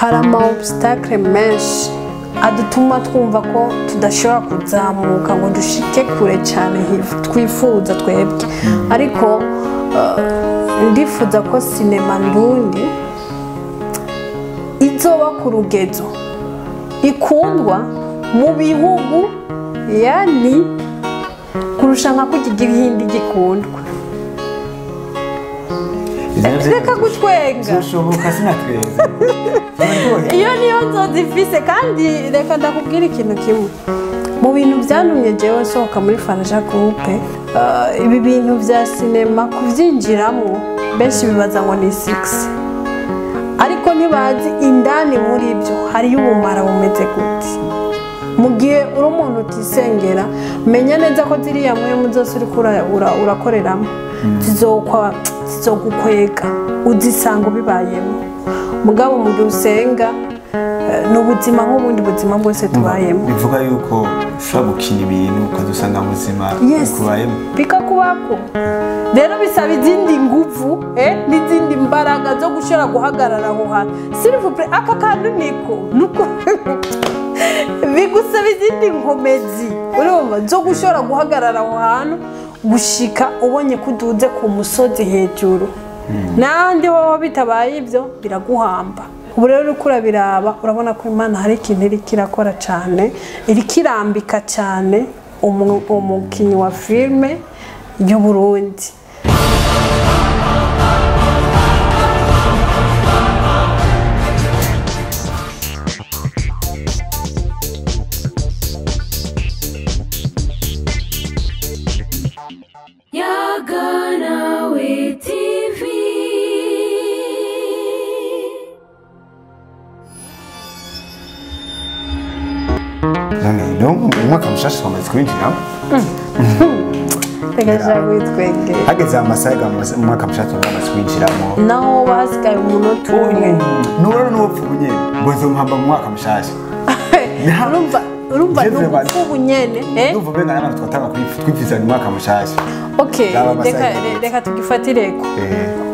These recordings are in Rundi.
Hari ama obstacle menshi adutuma twumva ko tudashobora kuzamuka ngo dushike kure cyane twifuza twebwe. Ariko ndifuza ko sinema ndundi izoba ku rugezo ikundwa mu bihugu, yani kurusha nka kugira ibindi gikundwa. Reka gutwenga. Zoshoboka sinatweza. Iyo niyo nzozi ifise. Kandi reka ndakubwira ikintu kimwe mu bintu byantumye jewe nsohoka muri Faraja Group. Ibi bintu vya sinema kuvyinjiramo benshi bibaza ngo ni 6, ariko ntibazi indani muri byo hariyo ubumara bumeze gute. Mu gihe uri umuntu utisengera, menya neza ko ziriya mpwemu zose uriko urakoreramo zizogukwega, uzisanga ubibayemo. Mugabo mu gihe usenga, ni ubuzima nk'ubundi buzima bwose tubayemo. Bivuga yuko ushobora gukina ibintu ukazusanga mu buzima bikubayemo, bikakubako. Rero bisaba izindi nguvu n'izindi mbaraga zo gushobora guhagarara aho hantu. S'il vous plaît, aka kantu niko nuko bigusaba izindi nkomezi, urumva, zo gushobora guhagarara aho hantu gushika ubonye ko uduze ku musozi hejuru. N'ahandi hoho bitabaye ibyo biraguhamba. Ubu rero uriko urabiraba, urabona ko Imana hari ikintu iriko irakora cyane, iriko irambika cyane umukinyi wa filime y'u Burundi. Yaga Nawe TV. None no umwaka mushasha wamaze kwinjira. Reka witwenge. Hageze amasaha umwaka mushasha wamaze kwinjiramo. Naho basigaye umunota umwe. Nurano n'uwopfa ubunyene ngo nzomuhamba mu mwaka mushasha. Urumva n'ugupfa ubunyene, eh? Ndumva benga n'abantu twatanga kwipfiza mu mwaka mushasha. Okay, reka tugifatireko.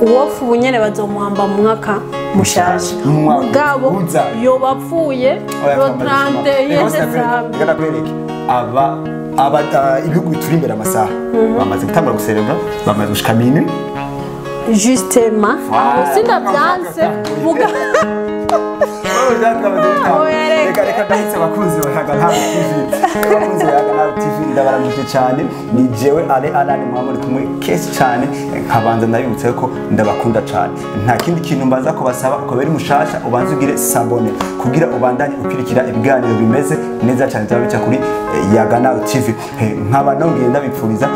Uwopfa ubunyene bazomuhamba mu mwaka mushasha. Mugabo yoba apfuye le 31 décembre. Reka ndakwereke aba ibihugu bituri imbere amasaha bamaze gutangura guserebra, bamaze gushika minuit. Justement, sindavyanse muga Reka ndahitse abakunzi ba Yaga Nawe TV. Abakunzi ba Yaga Nawe TV ndabaramukije cyane. Ni jewe Ale Alani Muhammad kumwe kesi cyane, nkabanza ndabibutse ko ndabakunda cyane. Nta kindi kintu mbanza kubasaba, ukaba uri mushasha ubanze ugire s'abonner kugira ubandanye ukurikira ibiganiro bimeze neza cyane byaba bica kuri Yaga Nawe TV. Nkaba nongeye ndabipfuriza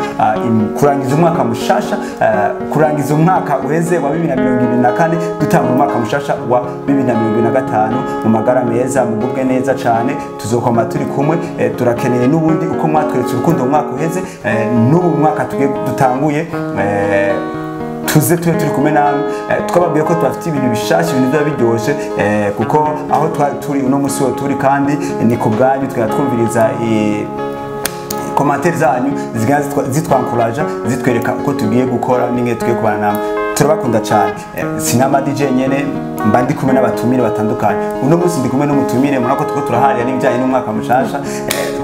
kurangiza umwaka mushasha, kurangiza umwaka uheze wa 2024 dutanga umwaka mushasha wa 2025 mu magara meza, mugubwe neza cyane. Tuzokoma turi kumwe. Turakeneye n'ubundi uko mwatweretse urukundo mu mwaka uheze, n'ubu mwaka dutanguye tuze tube turi kumwe namwe. Twababwiye ko tubafite ibintu bishasha, ibintu biba biryoshe, kuko aho turi uno munsi turi kandi ni ku bwanyu. Twumviriza commentaire zanyu zigana zitwankuraja, zitwereka uko tugiye gukora n'inge tugiye kubana namwe. Turabakunda cyane. Sinama DJ nyene mba ndi kumwe n'abatumire batandukanye. Uno munsi ndi kumwe n'umutumire, murako tuko turaharira n'ibijyanye n'umwaka mushasha,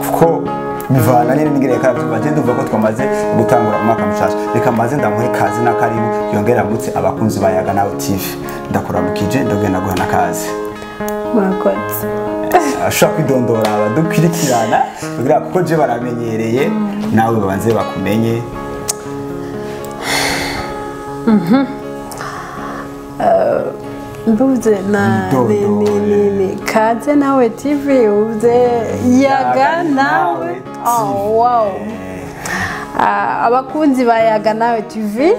kuko bivana nyene n'ingere ya karabyo. Je ndumva ko twamaze gutangura umwaka mushasha. Reka mbaze ndamuhe kazi na karibu yongera amutse abakunzi ba Yaga Nawe TV. Ndakuramukije, ndagenda guha nakazi. Murakoze. Ashobora kwidondora abadukurikirana kugira kuko je baramenyereye, nawe babanze bakumenye. Mbuze na ni Kaze Nawe TV, ubuze Yaga Nawe. Oh wow. Abakunzi ba Yaga Nawe TV,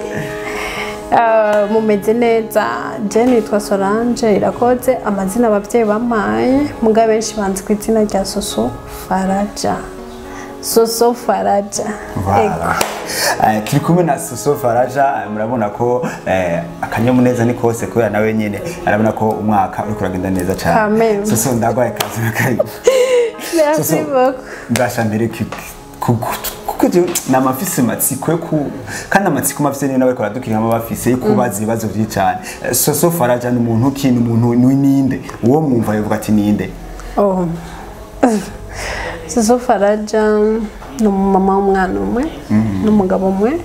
mumeze neza. Je nitwa Solange Irakoze, amazina abavyeyi bampaye, muga benshi banzi ku izina rya Soso Faraja. Soso Faraja. Voilà. Turi kumwe na Soso Faraja, murabona ko akanyamuneza ni kose kubera nawe nyene arabona ko umwaka uri kuragenda neza cyane. Soso ndagwaye kazi na karibu. Merci beaucoup. Ndasha mbere Kuko jewe namafise matsiko yo ku kandi amatsiko mafise niyo nawe baradukira bafise yo kubaza ibibazo vyinshi cyane. Soso Faraja ni umuntu ki? Ni umuntu ni ninde? Uwo mwumva yovuga ati ninde? Oh. Soso Faraja ni umumama w'umwana umwe n'umugabo umwe.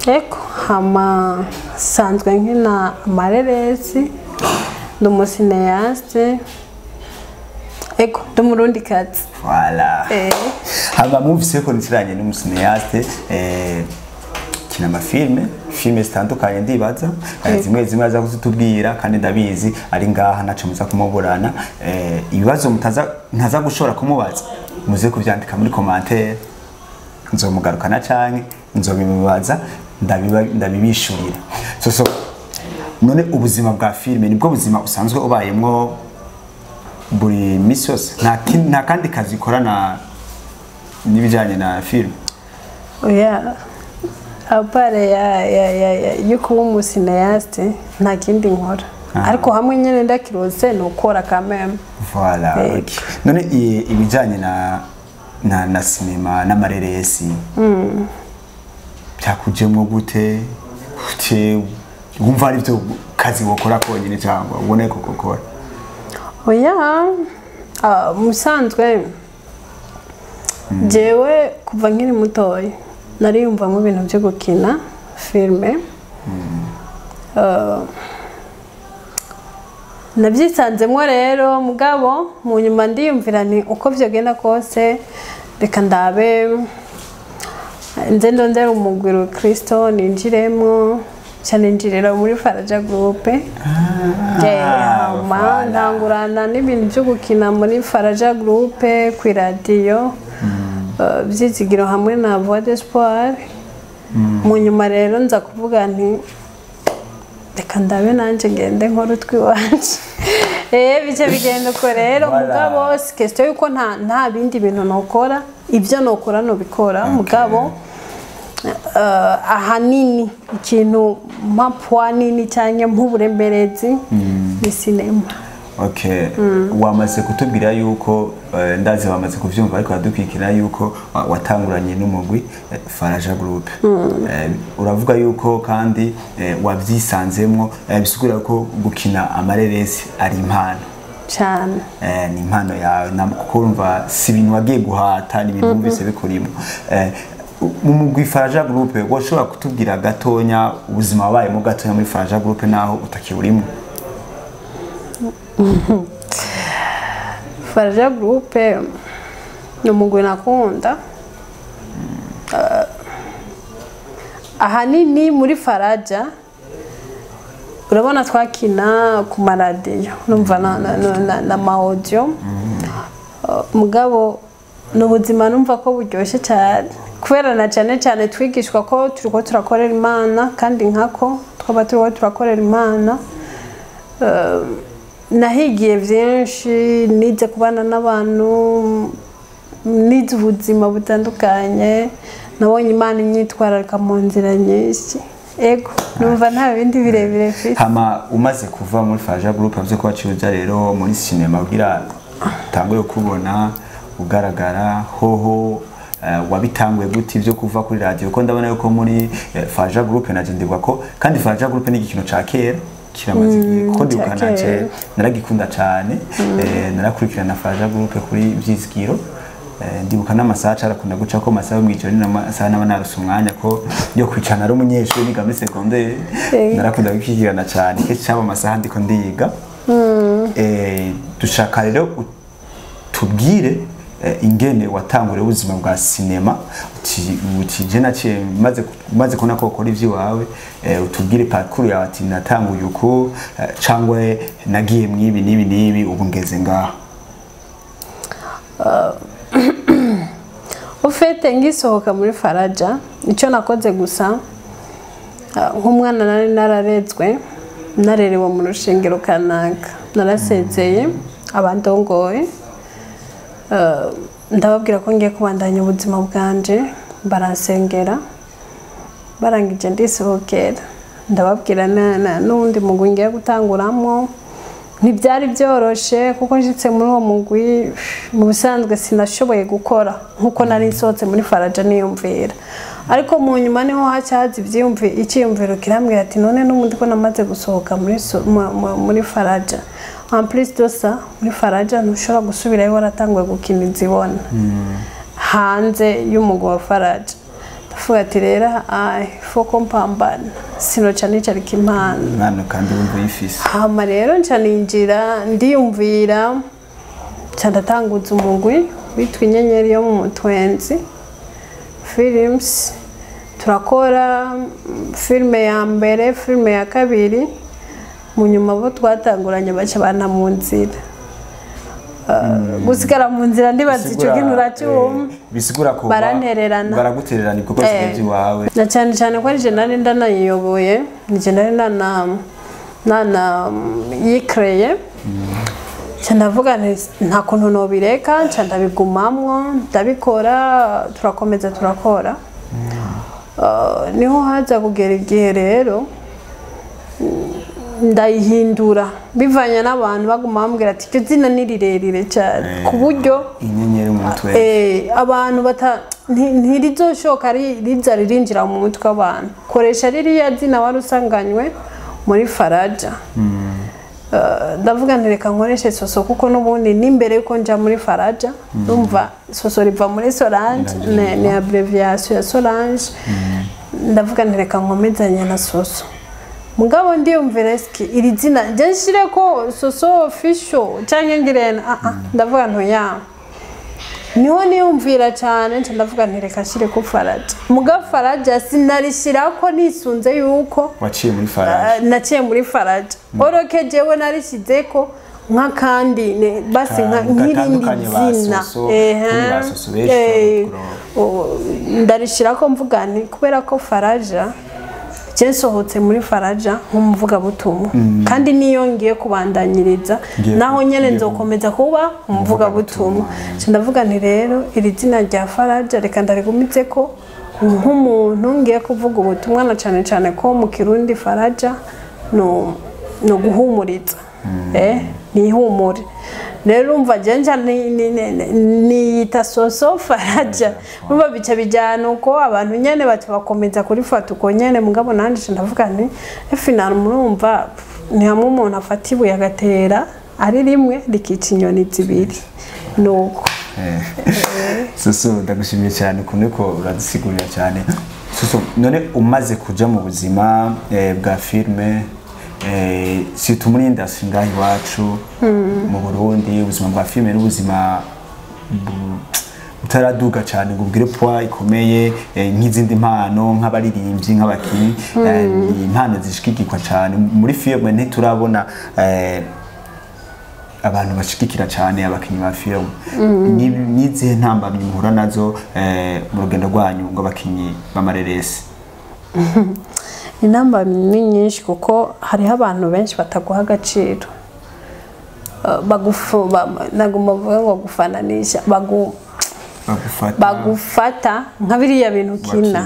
Eko hama sanzwe nkina amareresi, ndi umucinéaste, eko ndi umurundikazi. Voilà. Hama mwumvise ko nicaranye n'umucinéaste, kina amafilme, filme zitandukanye ndibaza, zimwe zimwe aza kuzitubwira kandi ndabizi ari ngaha naco muza kumuburana. Ibibazo mutaza ntaza gushobora kumubaza, muze kuvyandika muri commentaire, nzomugarukana canke nzobimubaza, ndabibishurira. So none ubuzima bwa filme nibwo buzima usanzwe ubayemwo buri misi yose? Nta kandi kazi ukorana n'ibijanye na filme? Oya, à part ya yo kuba umucinéaste nta kindi nkora, ariko hamwe nyene ndakirose ni ukora quand même. Voilà. Yego. Okay. None ibijanye na sinema n'amareresi byakujemwo gute? Gute wumva ari byo kazi wokora konyine cyangwa ubone ko gukora? Oya, musanzwe jewe kuva nkiri mutoya nariyumvamo ibintu byo gukina filme. Nabyisanzemo rero, mugabo mu nyuma ndiyumvira nti uko vyogenda kose reka ndabe nze ndondera umugwi wa Kristo ninjiremwo, nca ninjirira muri Faraja Group. Hama Voilà. ntangurana n'ibintu byo gukina muri Faraja Group ku iradiyo Byizigiro hamwe na Voix d'Espoir. Mu nyuma rero nza kuvuga nti reka ndabe nanjye ngende nkore utwiwanje. Bice bigenda uko rero. Voilà. Mugabo si question yuko nta bindi bintu nokora, ibyo nokora nobikora, mugabo ahanini ikintu mpa nini cyangwa nk'uburemerezi ni sinema. Okay. Wamaze kutubwira yuko ndazi wamaze kuvyumva ariko badukwikira yuko watanguranye n'umugwi Faraja Group. Uravuga yuko kandi wavyisanzemwo, bisigura ko gukina amareresi ari impano. Cyane. Ni impano yawe kuko urumva si ibintu wagiye guhata, ni ibintu wumvise bikurimo. Mu mugwi Faraja Group, washobora kutubwira gatonya ubuzima wabayemo gatonya muri Faraja Group naho utakiburimo? Faraja Group ni umugwi nakunda. Ahanini muri Faraja urabona twakina ku maradiyo, urumva na ma audio. Mugabo ni ubuzima numva ko buryoshye cyane kubera na cyane cyane twigishwa ko turiko turakorera Imana, kandi nkako twaba turiko turakorera Imana. Nahigiye byinshi, nize kubana n'abantu, nize ubuzima butandukanye, nabonye Imana inyitwararika mu nzira nyinshi. Ego, numva nta bindi birebire mfise. Hama umaze kuva muri Faraja Group, avuze ko waciye uja rero muri sinema kugira utangure kubona ugaragara hoho, wabitanguye gute ivyo kuva kuri radio? Ko ndabona yuko muri Faraja Group naje ndibuka ko kandi Faraja Group ni igikino ca kera kiramaze igihe, kuko ndibuka ca nanje kera. naragikunda cane, narakurikirana Faraja Group kuri Vyizigiro. Ndibuka n'amasaha carakunda guca ko amasaha yo mw'ijoro n'amasaha naba narose umwanya ko yo kwicara ari umunyeshuri niga muri secondaire. Narakunda gukurikirana cane, kenshi caba amasaha ndiko ndiga. Dushaka rero tubwire ingene watanguriye ubuzima bwa sinema, uti je naciye maze kubona ko ukora ivy'iwawe, utubwire parcours yawe, ati natanguye uku, cangwe nagiye mwibi n'ibi n'ibi, ubu ngeze ngaha. Ufite ngisohoka muri Faraja, icyo nakoze gusa, nk'umwana nari nararezwe narerewe mu rushengero kanaka, narasezeye abandongoye, ndababwira ko ngiye kubandanya ubuzima bwanje, baransengera, barangije ndisohokera, ndababwira n'uwundi mugwi ngiye gutanguramo. Ntibyari byoroshe kuko nshitse muri uwo mugwi mu busanzwe sinashoboye gukora nkuko nari nsohotse muri Faraja niyumvira, ariko mu nyuma niho hacaza icyiyumviro kirambwira ati none n'ubundi ko namaze gusohoka muri Faraja, en plus de ça muri Faraja ntushobora gusubirayo waratanguye gukina izibona hanze y'umugwi wa Faraja. Ndavuga ati rero faut ko mpambana sinoca nicarika impano impano kandi wumva uyifise. Hama rero nca ninjira ndiyumvira, nca ndatanguza umugwi witwa Inyenyeri yo mu Mutwenzi Films, turakora filime ya mbere, filime ya kabiri, mu nyuma bo twatanguranye baca bana mu nzira. Gusigara mu nzira ndibaza ico kintu uracyumva, bisigura ko barantererana, baragutererana ibikorwa by'iwawe, na cyane cyane ko ari je nari ndanayiyoboye, ni je nari nana yikreye. Nca ndavuga nta kuntu nobireka, nca ndabigumamwo ndabikora, turakomeza turakora. Niho haza kugera igihe rero ndayihindura bivanye n'abantu baguma bambwira ati iryo zina ni rirerire cyane ku buryo Inyenyeri mu mutwe abantu ntirizoshoka riza ririnjira mu mutwe w'abantu, koresha ririya zina wari usanganywe muri Faraja. Ndavuga nti reka nkoreshe Soso kuko n'ubundi n'imbere yuko nja muri Faraja ndumva Soso riva muri Solange, ni abbreviation ya Solange. Ndavuga nti reka nkomezanye na Soso, mugabo ndiyumvira eski iri zina nje nshire ko Soso official canke ngirena ndavuga nto ya niho niyumvira cyane, nca ndavuga nti reka nshire ko Faraja, mugabo Faraja sinarishirako nisunze yuko waciye muri Faraja, naciye muri Faraja oroke jewe narishizeko nk'akandi basi nk'irindi zina ndarishirako mvuga nti kubera ko Faraja nsohotse muri Faraja nk'umuvugabutumwa, kandi niyo ngiye kubandanyiriza naho nyene nzokomeza kuba umuvugabutumwa. Ndavuga nti rero iri zina rya Faraja reka ndarigumitse ko nk'umuntu ngiye kuvuga ubutumwa, na cyane cyane ko mu Kirundi Faraja no guhumuriza, ni ihumure. Rero umva jenja niyita Soso Faraja, umva bica bijyana uko abantu nyene baca bakomeza kurifata uko nyene, mugabo nanje ndavuga nti final murumva ni hamwe umuntu afata ibuye agatera ari rimwe rikica inyoni zibiri nuko. Soso ndagushimiye cyane ukuntu ko uradusigurira cyane. Soso none umaze kuja mu buzima bwa filme, surtout muri industry ngaha iwacu mu Burundi, ubuzima bwa filme n'ubuzima butaraduga cyane ngo ubwire poids ikomeye nk'izindi mpano nk'abaririmbyi nk'abakinyi, impano zishikikwa cyane muri filme ntiturabona abantu bashikikira cyane abakinyi ba filme. Nizihe ntambamyi muhura nazo mu rugendo rwanyu ngo abakinyi b'amareresi? Inamba ni nyinshi kuko hariho abantu benshi bataguha agaciro, naguma bavuga ngo gufananisha, bagufata nka biriya bintu ukina.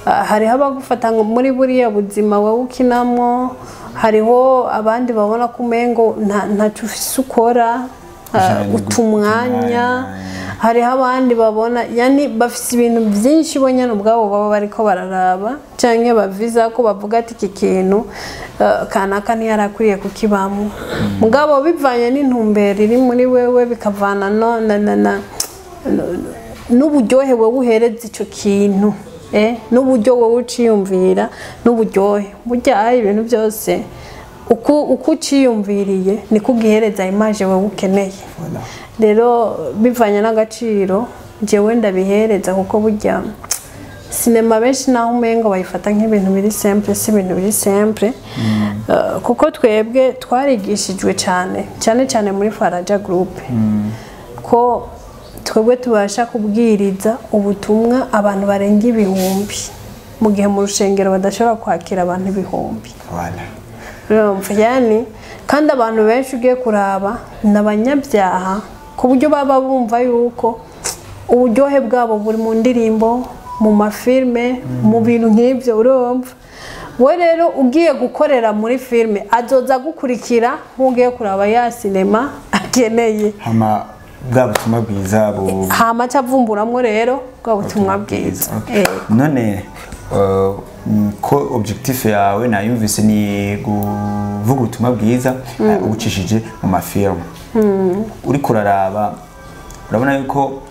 Hariho abagufata ngo muri buriya buzima wowe ukinamo, hariho abandi babona ko umengo ntacyo ufise ukora, uta umwanya, hariho abandi babona yani bafise ibintu byinshi bo nyene ubwabo baba bariko bararaba canke baviza ko bavuga ati iki kintu kanaka ntiyarakwiriye kukibamo, mugabo bivanye n'intumbero iri muri wewe, bikavana n'uburyohe wewe uhereza ico kintu, n'uburyo wewe uciyumvira n'uburyohe burya ibintu byose uko uciyumviriye niko ugihereza image wewe ukeneye. Rero bivanye n'agaciro jewe ndabihereza kuko burya sinema benshi naho umengo bayifata nk'ibintu biri simple, si ibintu biri simple, kuko twebwe twarigishijwe cyane cyane cyane muri Faraja Group ko twebwe tubasha kubwiriza ubutumwa abantu barenga ibihumbi mu gihe mu rushengero badashobora kwakira abantu ibihumbi. Yani kandi abantu benshi ugiye kuraba n'abanyabyaha ku buryo baba bumva yuko uburyohe bwabo buri mu ndirimbo, mu mafilme, mu bintu nk'ibyo urumva. We rero ugiye gukorera muri filime, azoza gukurikira nk'ugiye kuraba ya sinema akeneye. Hama bwa butumwa bwiza bu Hama aca avumburamwo rero bwa butumwa bwiza. Okay. None ko objectif yawe nayumvise ni kuvuga ubutumwa bwiza ubucishije mu mafilmu, uriko uraraba, urabona yuko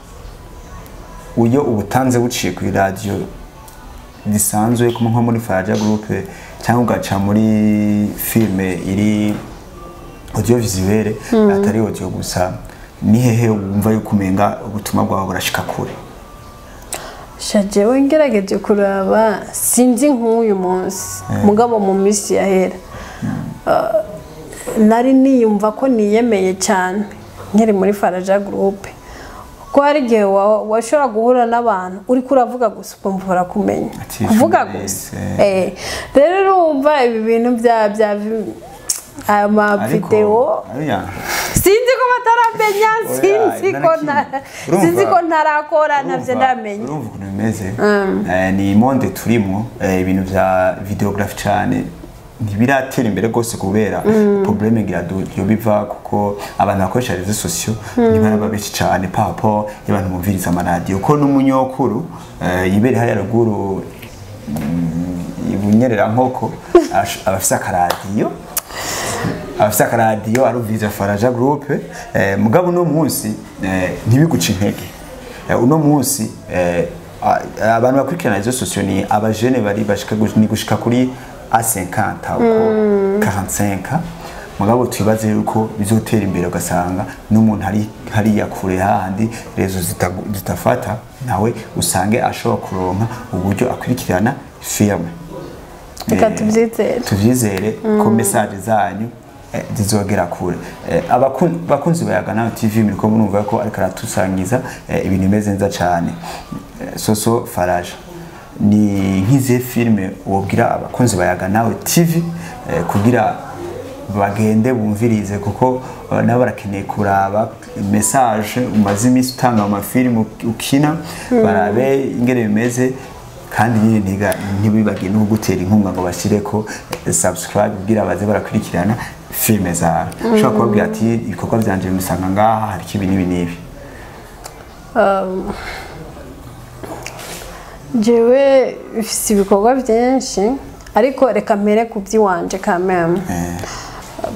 uyo ubutanze buciye ku radio gisanzwe kuma nko muri Faraja Group, cyangwa ugaca muri filme iri audiovisuel atari audio gusa, ni hehe wumva yuko umenga ubutumwa bwawe burashika kure? Sha, jewe ngerageje kuraba, sinzi nk'uyu munsi, mugabo mu minsi yahera nari niyumva ko niyemeye cyane nkiri muri Faraja Group, kuko hari igihe washobora guhura n'abantu uriko uravuga gusa ukumva barakumenya. Ati, kuvuga neza. gusa. Rero urumva ibi bintu bya aya ma video, oya. Sinzi ko bataramenya. Oya, Sinzi ko Urumva- sinzi ko ntarakora, ntabyo Urumva- ndamenya. Urumva ukuntu bimeze. Ni monde turimo, ibintu vya videography cyane ntibiratera imbere rwose kubera problème ngira yo biva kuko abantu bakoresha réseaux sociaux ntibaraba benshi cyane par rapport y'abantu bumviriza amaradiyo, ko n'umunyokuru yibere hariya ruguru ibunyerera nkoko aba afise akaradiyo, abafite akaradiyo arumviriza Faraja Group. Mugabo uno munsi ntibiguca intege. Uno munsi abantu bakurikirana izo sociaux ni abajene bari bashika ni gushika kuri A50 uko 45. Mugabo twibaze yuko bizotera imbere, ugasanga n'umuntu ari hariya kure hahandi réseau zitafata, nawe usange ashobora kuronka uburyo akurikirana filme. Reka tubyizere. Tuvyizere ko message zanyu zizogera kure. Abakunzi ba Yaga Nawe TV, muriko murumva ko ariko aratusangiza ibintu bimeze neza cane. Soso Faraja, ni nk'izihe filime wobwira abakunzi ba Yaga Nawe TV kugira bagende bumvirize, kuko nabo barakeneye kuraba message umaze iminsi utanga mu mafilime ukina, barabe ingene bimeze, kandi nyine ntibibagire no kugutera inkunga ngo bashyireko subscribe kugira baze barakurikirana filime zawe? Ushobora kubabwira ati ibikorwa byanje bimusanga ngaha, hariko ibi n'ibi n'ibi. Jewe mfise ibikorwa byinshi, ariko reka mpere ku by'iwanje kameme.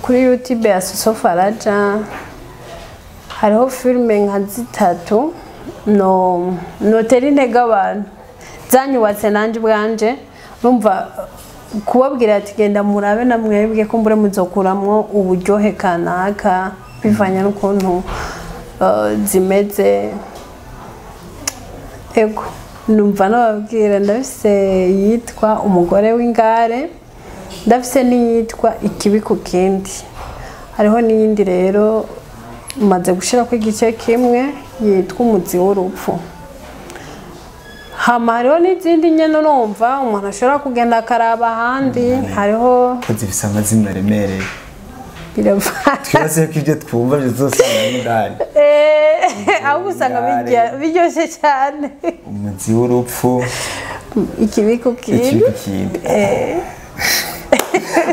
Kuri YouTube ya Soso Faraja hariho filime nka zitatu no notera intege abantu, zanyubatse nanjye ubwanje. Numva kubabwira ati genda murabe na mwebwe ko mbure muzokuramwo uburyohe kanaka bivanye n'ukuntu zimeze. Ego, numva nababwira, ndafise yitwa Umugore w'Ingare, ndafise n'iyitwa Ikibi ku Kindi, hariho n'iyindi rero maze gushirako igice kimwe yitwa Umuzi w'Urupfu. Hama hariho n'izindi nyene urumva umuntu ashobora kugenda akaraba ahandi hariho. Ko zifise amazina aremereye. Biravana. Twibaze ko ibyo twumva bizosanga n'indani. Ahubwo usanga Ingare. Biryoshe cyane. Umuzi w'Urupfu. Ikibi ku Kindi. Ikibi ku Kindi.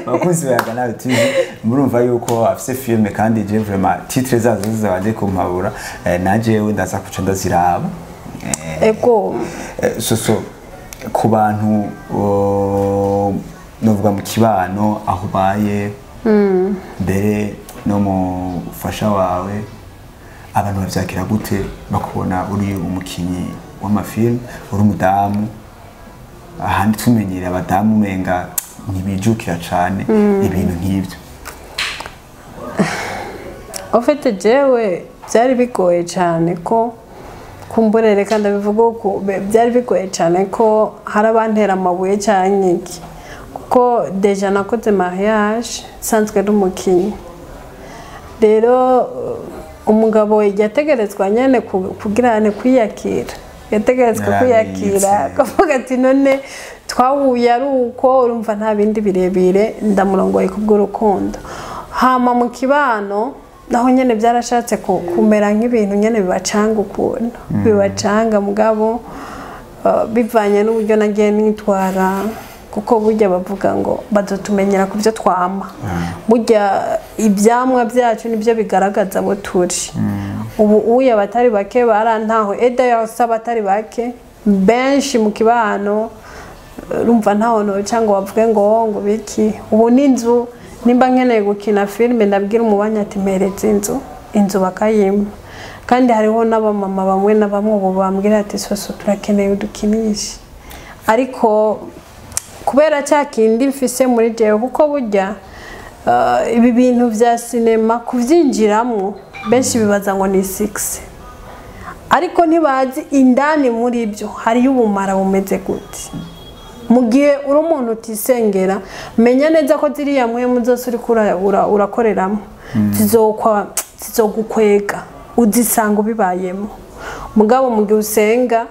Abakunzi ba Yaga Nawe TV, murumva yuko afise filime, kandi je vraiment titre zazo zizabanje kumpabura. Najewe ndaza kuca ndaziraba. Ego. Soso, ku bantu novuga mu kibano aho ubaye, mbere no mu mufasha wawe, abantu bavyakira gute bakubona uri umukinyi w'amafilm, uri umudamu, ahandi tumenyereye abadamu umenga ntibijukira cane ibintu nk'ibyo? En fait, jewe byari bigoye cyane ko kumbure, reka ndabivuga uko, byari bigoye cyane ko hari abantera amabuye cyane iki, kuko déjà nakoze mariage nsanzwe ari umukinnyi. Rero umugabo yategerezwa nyene kugira ne kwiyakira, yategerezwa Yarabitse. kwiyakira, akavuga ati none twahuye ari uko, urumva nta bindi birebire, ndamurongoye kubw'urukundo. Hama mu kibano naho nyene byarashatse kumera nk'ibintu nyene bibacanga ukuntu bibacanga, mugabo bivanye n'uburyo nagiye nitwara. Kuko burya bavuga ngo bazotumenyera ku byo twama. Burya ibyamwa byacu nibyo bigaragaza abo turi. Ubu uya abatari bake barantaho eda yose, abatari bake benshi mu kibano urumva ntaho noca ngo bavuge ngo biki. Ubu n'inzu, nimba nkeneye gukina filime, ndabwira umubanyi ati: "Mpereze inzu." Inzu bakayimpa. Kandi hariho n'abamama bamwe na bamwe ubu bambwira ati: "Soso, turakeneye udukinishe." Ariko kubera cya kindi mfise muri jewe, kuko burya ibi bintu vya sinema kuvyinjiramo benshi bibaza ngo ni 6, ariko ntibazi indani muri byo hariyo ubumara bumeze gute. Mu gihe uri umuntu utisengera, menya neza ko ziriya mpwemu zose uriko urakoreramo zizogukwega, uzisanga ubibayemo. Mugabo mu gihe usenga,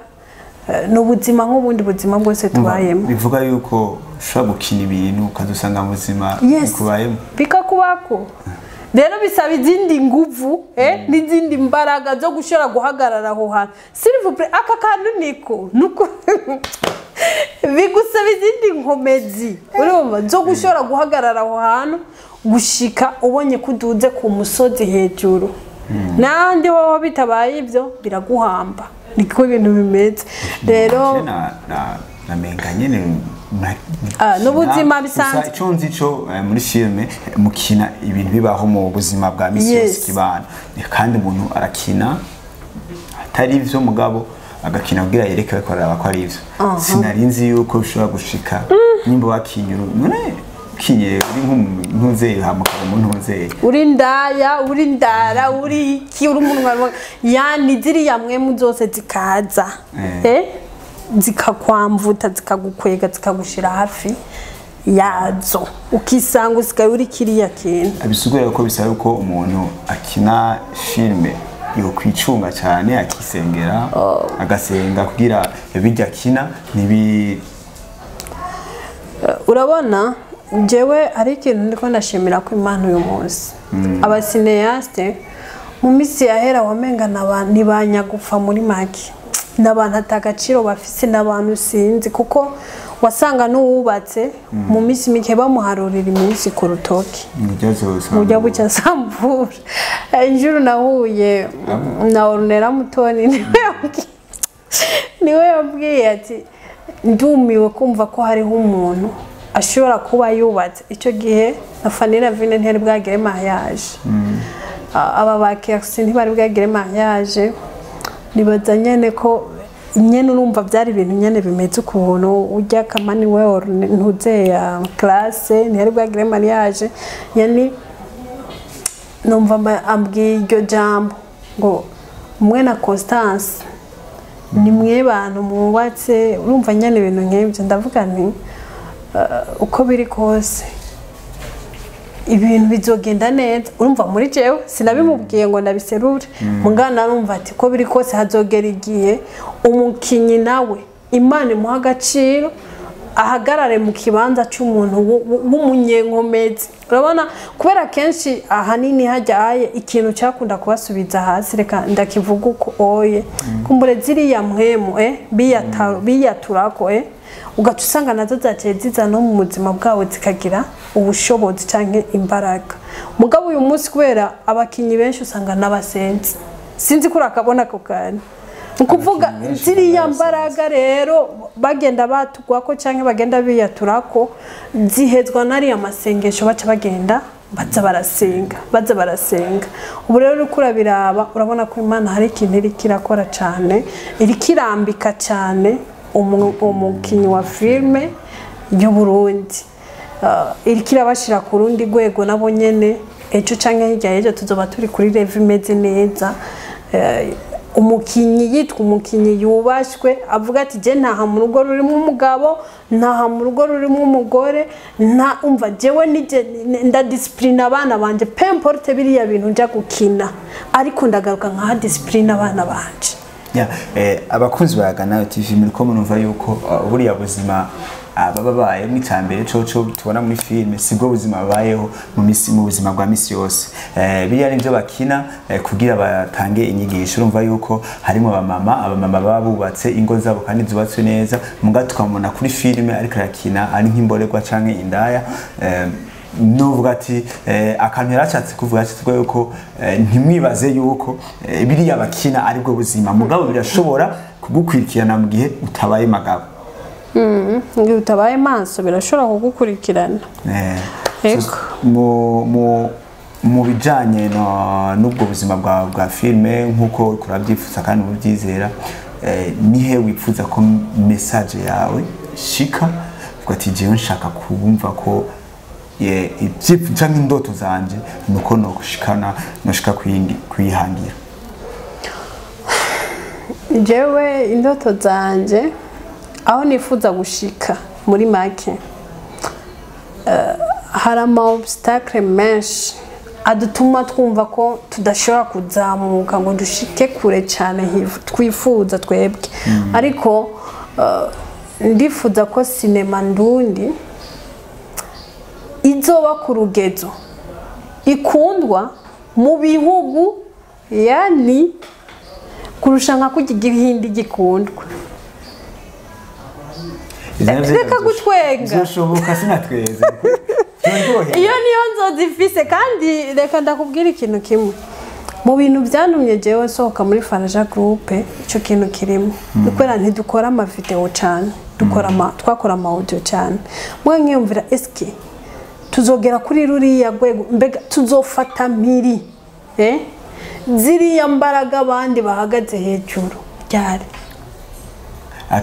ni ubuzima nk'ubundi buzima bwose tubayemo. Bivuga yuko ushobora gukina ibintu ukazusanga mu buzima bikubayemo. Bikakubako. Rero bisaba izindi nguvu n'izindi mbaraga zo gushobora guhagarara aho hantu. S'il vous plaît, aka kantu niko nuko bigusaba izindi nkomezi, urumva, zo gushobora guhagarara aho hantu gushika ubonye ko uduze ku musozi hejuru. N'ahandi hoho bitabaye ibyo biraguhamba. Niko ibintu bimeze rero. Je na menga nyene N'ubuzima. bisanzwe. Gusa ico nzi co muri filme mukina ibintu bibaho mu buzima bwa misi yose, kibano. Kandi umuntu arakina atari ivyo, mugabo agakina kugira yereke ko araba ko ari ivyo. Sinari nzi yuko bishobora gushika nimba wakinyura none ukinye uri nk'umuzeye hamukara umuntu nzeye. Uri ndaya, uri ndara, uri iki, uri umuntu, yani ziriya mwemu zose zikaza zikakwamvuta, zikagukwega, zikagushira hafi yazo, ukisanga usigaye uri kiriya kintu. Bisigura ko bisaba ko umuntu akina filme yokwicunga cyane, akisengera, agasenga kugira bijya akina ntibi Urabona, njyewe hari ikintu ndiko ndashimira ko Imana uyu munsi aba cinéastes, mu minsi yahera wamenga ni ba nyagupfa, muri make ni abantu atagaciro bafise, n'abantu sinzi, kuko wasanga n'uwubatse mu minsi mike bamuharurira iminsi ku rutoki. Nibyo zose. Burya bucya sambura. Injuru nahuye na Ornella Mutoni, niwe yambwiye ati: "Ndumiwe kumva ko hariho umuntu ashobora kuba yubatse." Icyo gihe na Fanny Lavine ntiyari bwagire mariage, aba ba Kersi ntibari bwagire mariage. Nibaza nyene ko nyene urumva byari ibintu nyene bimeze ukuntu ujya kamani we ntuze ya classe ntiyari bwagire mariage. Yani numva ambwiye iryo jambo ngo mwe na Constance ni mwe bantu mwubatse. Urumva nyene ibintu nk'ibyo, ndavuga nti uko biri kose ibintu bizogenda neza. Urumva, muri jewe sinabimubwiye ngo ndabiserure, mugana arumva ati ko biri kose hazogera igihe umukinyi nawe Imana imuha agaciro, ahagarare mu kibanza cy'umuntu w'umunyenkomezi. Urabona, kubera kenshi ahanini hajyaye ikintu cyakunda kubasubiza hasi, reka ndakivuga uko oye kumbure ziriya mpwemu biyaturako ugaca usanga nazo zaciye ziza no mu buzima bwabo zikagira ubushobozi cyangwa imbaraga. Mugabo uyu munsi kubera abakinyi benshi usanga n'abasenzi, sinzi ko urakabona ako kantu, ni ukuvuga Abakinyi benshi ziriya n'abasenzi. mbaraga rero bagenda batugwako cyangwa bagenda biyaturako, zihezwa n'ariya masengesho baca bagenda baza barasenga, baza barasenga. Ubu rero uriko urabiraba, urabona ko Imana hari ikintu iriko irakora cyane, iriko irambika cyane umukinyi wa filime y'Uburundi. Iriko irabashira ku rundi rwego. Nabo nyene ejo canke hirya y'ejo tuzoba turi kuri level imeze neza. Umukinyi yitwa umukinyi yubashwe, avuga ati: "Je ntaha mu rugo rurimo umugabo, ntaha mu rugo rurimo umugore, nta umva jewe nije ndadisciplina abana banje, peu importe biriya bintu nja gukina, ariko ndagaruka nkaha disciplina abana banje." Ya, abakunzi ba Ganayo TV, muriko murumva yuko buriya buzima baba babayemo. Icambere coco tubona muri filime sibwo buzima babayeho mu misi, mu buzima bwa misi yose. Biriya nivyo bakina kugira batange inyigisho. Urumva yuko harimo abamama baba bubatse ingo zabo kandi zubatswe neza, muga tukamubona kuri filime ariko arakina ari nk'imborerwa canke indaya. Nuvuga ati akantu yarashatse kuvuga, yashatse kuvuga yuko ntimwibaze yuko biriya bakina aribwo buzima, mugabo birashobora kugukurikirana mu gihe utabaye magabo. Igihe utabaye maso birashobora kugukurikirana. Ego. So, mu bijanye n'ubwo buzima bwa filime, nk'uko uriko urabyifuza kandi ubyizera, nihe wifuza ko message yawe shika, uvuga ati jewe nshaka kumva ko canke indoto zanje nuko nogushikana noshika kuyihangira? Jewe indoto zanje, aho nifuza gushika muri make, hari ama obstacle menshi adutuma twumva ko tudashobora kuzamuka ngo dushike kure cyane twifuza twebwe, ariko ndifuza ko sinema ndundi izoba ku rugezo ikundwa mu bihugu, yani kurusha nka kurya igihindi gikundwa. Ivyo navyo Reka gutwenga. Bizoshoboka, sinatweze. Vyondyohera. Iyo niyo nzozi ifise. Kandi reka ndakubwira ikintu kimwe: mu bintu byantumye jewe nsohoka muri Faraja Group, ico kintu kirimo. Ni kubera ntidukora ama video cyane, dukora ama twakora ama audio cyane. Mwe nkiyumvira, eske tuzogera kuri ruriya rwego? Mbega tuzofata mpiri ziriya mbaraga abandi bahagaze hejuru ryari?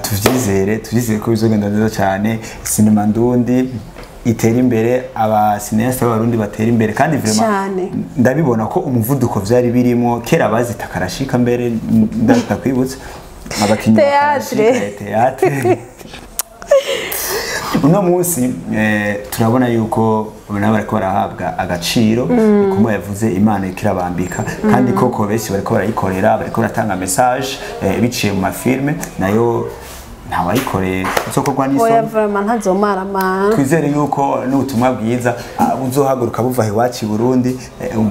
Tuvyizere ko bizogenda neza cyane, sinema ndundi itera imbere, aba cinéastes b'Abarundi batera imbere kandi vraiment Cyane. ndabibona ko umuvuduko vyari birimo kera bazita karashika mbere, ndakwibutsa abakinyi ba Théâtre. Karashika, théâtre. Uno munsi turabona yuko nabo bariko barahabwa agaciro, kumwe yavuze Imana ikirabambika, kandi koko benshi bariko barayikorera, bariko baratanga message biciye mu mafilme, nayo ntawayikoreye uzokorwa Oya, n'isoni. vraiment ntazomaramara. Twizere yuko n'ubutumwa bwiza buzohaguruka buva iwacu i Burundi,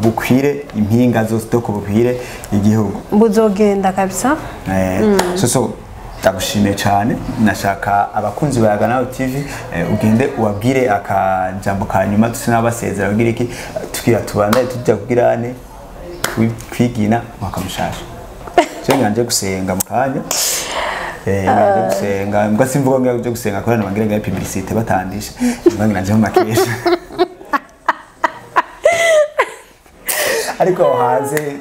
bukwire impinga zose, doko bukwire igihugu. Buzogenda kabisa. So ndagushimiye cyane. Nashaka abakunzi ba Yaga Nawe TV, ugende ubabwire akajambo ka nyuma, tuse n'abasezera, ubwire iki tugira tubandanye tujya kugirane kwigina mwaka mushasha. Je nganje gusenga mu kanya, nganje gusenga mbwa, simvuga ngo nje gusenga kubera nabangire ngo publicité batandisha, mbwa nanje mu makesha, ariko aho hanze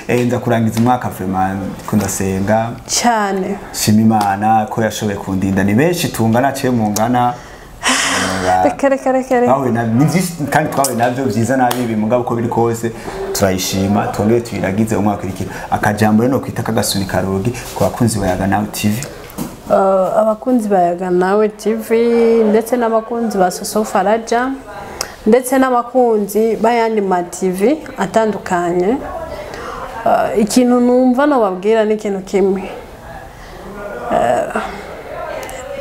nza kurangiza umwaka vraiment ko ndasenga Cyane. Shima Imana ko yashoboye kundinda. Ni benshi tungana ciye mungana Reka, reka, reka, reka. Twahuye ni byinshi kandi twahuye nabyo byiza nabibi, mugabo uko biri kose turayishima, twongere tuyiragize umwaka ukurikira. Akajambo rero nokwita kagasunika rugi ku bakunzi ba Yaga Nawe TV. Abakunzi ba Yaga Nawe TV, ndetse n'abakunzi ba Soso Faraja, ndetse n'abakunzi b'ayandi ma TV atandukanye, ikintu numva nobabwira ni ikintu kimwe.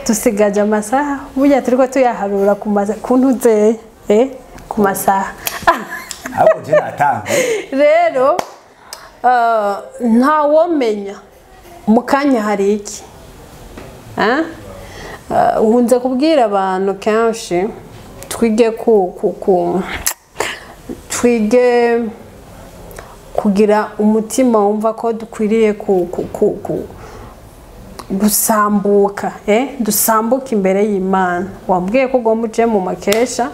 Dusigaje amasaha, burya turiko tuyaharura ku ntuze, ku masaha. Ahubwo je natanguye. Rero ntawomenya mu kanya hari iki. Eh? Nkunze kubwira abantu kenshi, twige ku twige kugira umutima wumva ko dukwiriye ku gusambuka, dusambuka imbere y'Imana. Wambwiye ko ugomba uje mu makesha,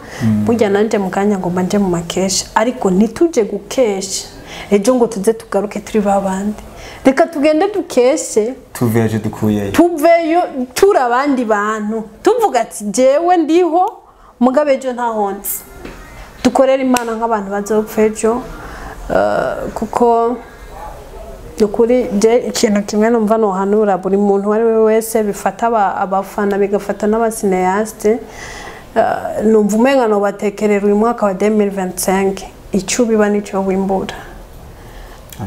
burya nanje mu kanya ngomba nje mu makesha, ariko ntituje gukesha ejo ngo tuze tugaruke turi babandi. Reka tugende dukeshe, tuveje dukuyeyo, tuveyo turi abandi bantu, tuvuga ati jewe ndiho, mugabe ejo ntahonze. Dukorere Imana nk'abantu bazopfa ejo, kuko ukuri je ikintu kimwe numva nohanura buri muntu uwo ari we wese, bifata abafana, bigafata n'aba cinéastes, numva umenga nobatekerera uyu mwaka wa 2025: icyo ubiba nicyo wimbura.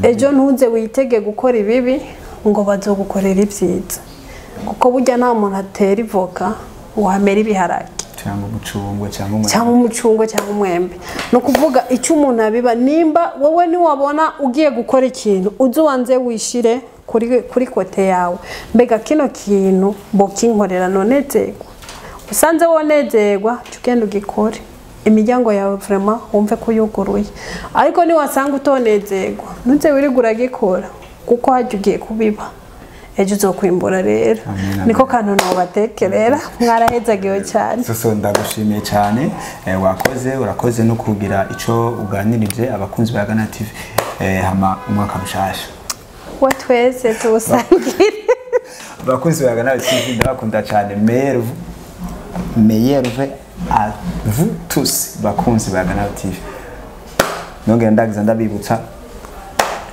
Ejo ntuze witege gukora ibibi ngo bazogukorera ibyiza, kuko burya nta muntu atera ivoka. Wamera ibiharage Cyangwa umucungwe, cyangwa umwembe. Cyangwa umucungwe cyangwa umwembe. Ni ukuvuga icyo umuntu abiba, nimba wowe niwabona ugiye gukora ikintu, uze ubanze wishire kuri côté yawe: mbega kino kintu bokinkorera nonezerwa? Usanze wonezerwa, jya ugenda ugikore, imiryango yawe vraiment wumve ko yuguruye. Ariko niwasanga utonezerwa, ntuze wirirwe uragikora, kuko hajya ugiye kubiba, ejo uzokwimbura rero. Amen, amen. Niko kantu nobatekerera. Mwarahezagiwe cyane. Soso, ndagushimiye cyane. Wakoze, urakoze no kugira ico uganirije abakunzi ba Gana TV. Hama umwaka mushasha. Wa twese, tuwusangire. Abakunzi ba Gana TV, ndabakunda cyane. Meilleurs vœux à vous tous, bakunzi ba Gana TV. Nongera ndagiza ndabibutsa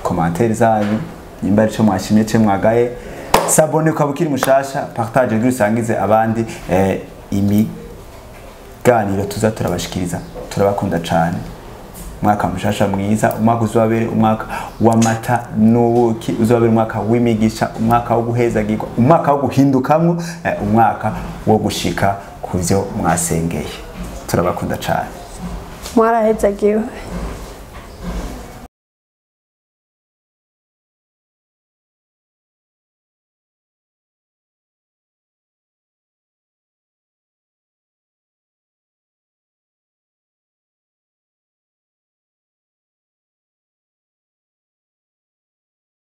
commentaire zanyu, nimba ari cyo mwashimye, cyo mwagaye. S'abonner ukaba ukiri mushasha, partage kugira usangize abandi imiganiro tuza turabashikiriza. Turabakunda cyane. Umwaka mushasha mwiza, umwaka uzabere umwaka w'amata n'ubuki, uzabere umwaka w'imigisha, umwaka wo guhezagirwa, umwaka wo guhindukamwo, umwaka wo gushika ku byo mwasengeye. Turabakunda cyane. Mwarahezagiwe.